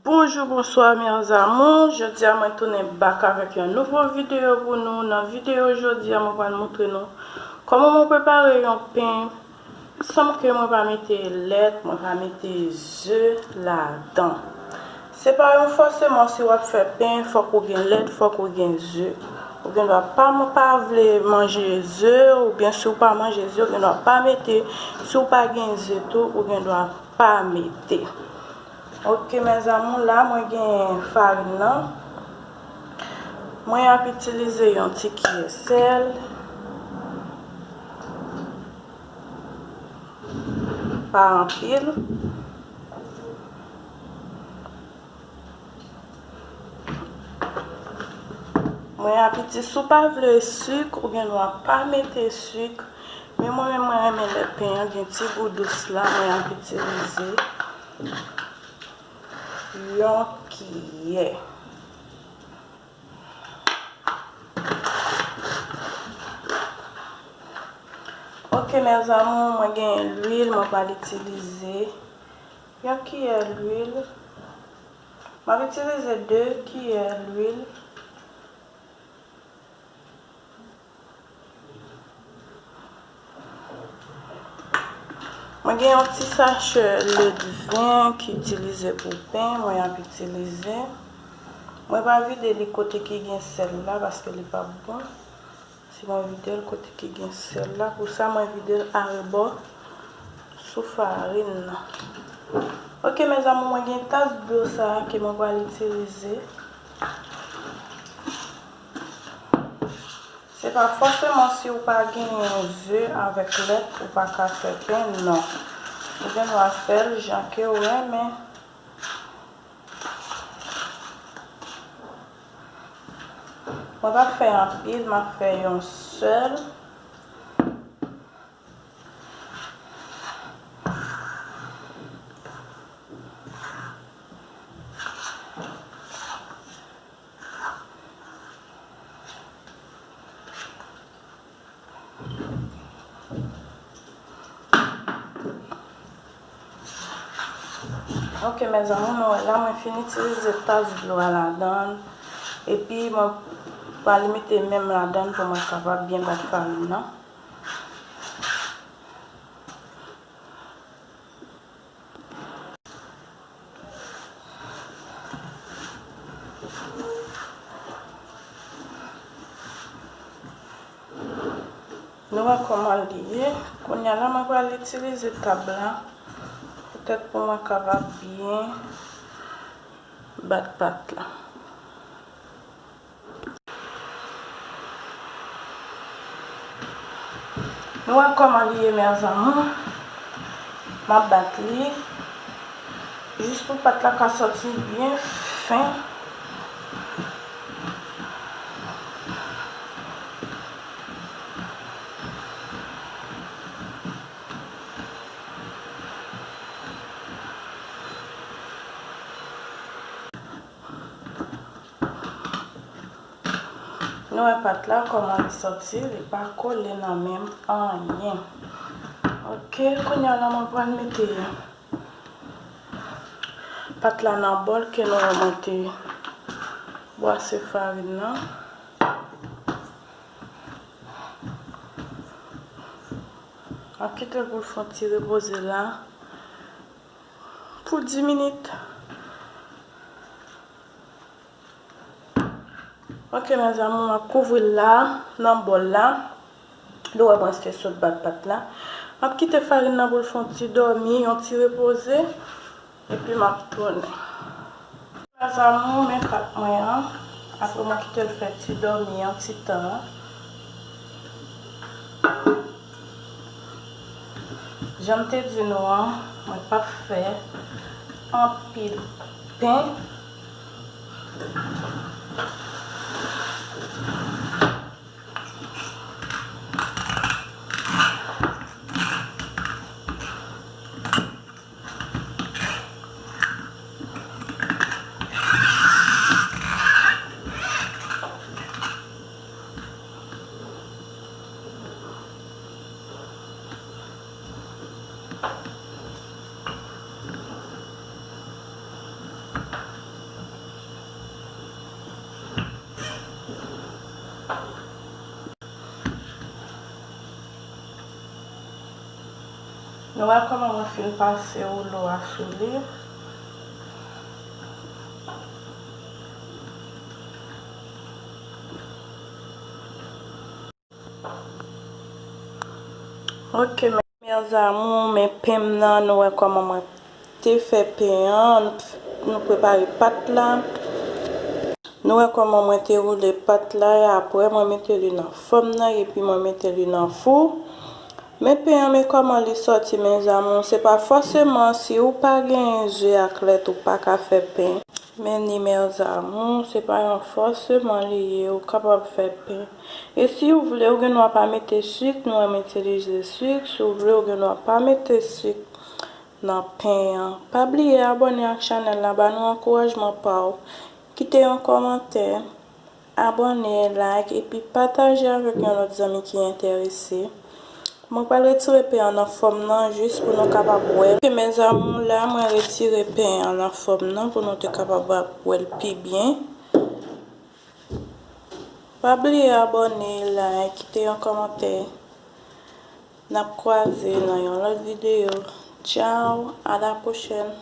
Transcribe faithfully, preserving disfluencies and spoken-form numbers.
Bonjou, bonswa, mes amours. Jodi a, mwen tounen back avèk yon nouvo videyo pou nou. Nan videyo jodi a, mwen pral montre nou kòman mwen prepare yon pen. Sanm ke mwen pa mete lèt, mwen pa mete ze ladan. Se pa yon fòseman si w ap fè pen, fòk ou gen lèt, fòk ou gen ze. Ou gen dwa pa, pa vle manje ze, oubyen si w pa manje ze, ou gen dwa pa mete. Si w pa gen ze tou, ou gen dwa pa mete. Ok, mes amours, la mwen gen farin nan. Mwen ap itilize yon ti kiyè sèl. Pa anpil. Mwen ap itilize, si w pa vle sik, ou gen dwa pa mete sik. Men mwen menm, mwen renmen lè pen an gen ti gou dous la, mwen ap itilize yon kiyè. Ok, mes amours, mwen gen lwil, mwen pral itilize yon kiyè lwil. Mwen ap itilize de kiyè lwil. Mwen gen yon ti sachè ledven ki itilize pou pen, mwen ap itilize. Mwen pa vide li kote ki gen sèl la, paske li p ap bon. Si mwen vide l kote ki gen sèl la, pou sa mwen vide l arebò sou farin nan. Ok, mes amours, mwen gen tas dlo sa a ke mwen pral itilize. Se pa fòseman si w pa genyen ze avèk lèt, ou pa ka fè pen, non. Ou gen dwa fè l jan ke w renmen. Mwen p ap fè anpil, m ap fè yon sèl. Ok, mes amours, nou wè la, mwen fin itilize tas dlo a ladan l. Epi, mwen pral mete men m ladan l pou mwen kapab byen bat farin nan. Nou wè kòman li ye. Kounye a la, mwen pral itilize tab la, poutèt pou mwen kapab byen bat pat la. Nou wè kòman li ye, mes amours. M ap bat li jis pou pat la ka sòti byen fen. Nou wè pat la kòman li sòti, li pa kole nan menm anyen. Ok, kounye a la mwen pral mete pat la nan bòl ke nou wè mwen te bwase farin nan. Mwen kite l pou l fè yon ti repoze la pou dis minit. Ok, mes amours, m ap kouvri l la, nan bòl la. Nou wè mwen te sot bat pat la. M ap kite farin nan pou l fè yon ti dòmi, yon ti repoze, epi m ap tounen. Mes amours, men pat mwen an. Apre mwen kite l fè ti dòmi yon ti tan. Jan m te di nou an, mwen p ap fè anpil pen. Wè kòman mwen fin pase woulo a sou li. Ok, mes amours, men pen m nan, nou wè kòman mwen te fè pen an, nou, nou prepare pat la. Nou wè kòman mwen te woule pat la, e apre mwen mete li nan fòm nan, epi mwen mete li nan fou. Men pen an, men kòman li sòti, mes amours. Se pa fòseman si ou pa genyen ze ak lèt ou pa ka fè pen. Men ni, mes amours, se pa yon fòseman li ye, ou kapab fè pen. E si ou vle, ou gen dwa pa mete sik, nou wè m itilize sik. Si ou vle, ou gen dwa pa mete sik nan pen an. Pa bliye abòne ak chanèl la, ba nou ankourajman pa w. Kite yon kòmantè, abòne, like, epi pataje avèk yon lòt zanmi ki enterese. Mwen pral retire pen an nan fòm nan jis pou nou kapab wè. Ok, mes amours, la mwen retire pen an nan fòm nan pou nou te kapab wè l pi byen. Pa bliye abòne, like, kite yon kòmantè. N ap kwaze nan yon lòt videyo. Tchao, à la prochaine.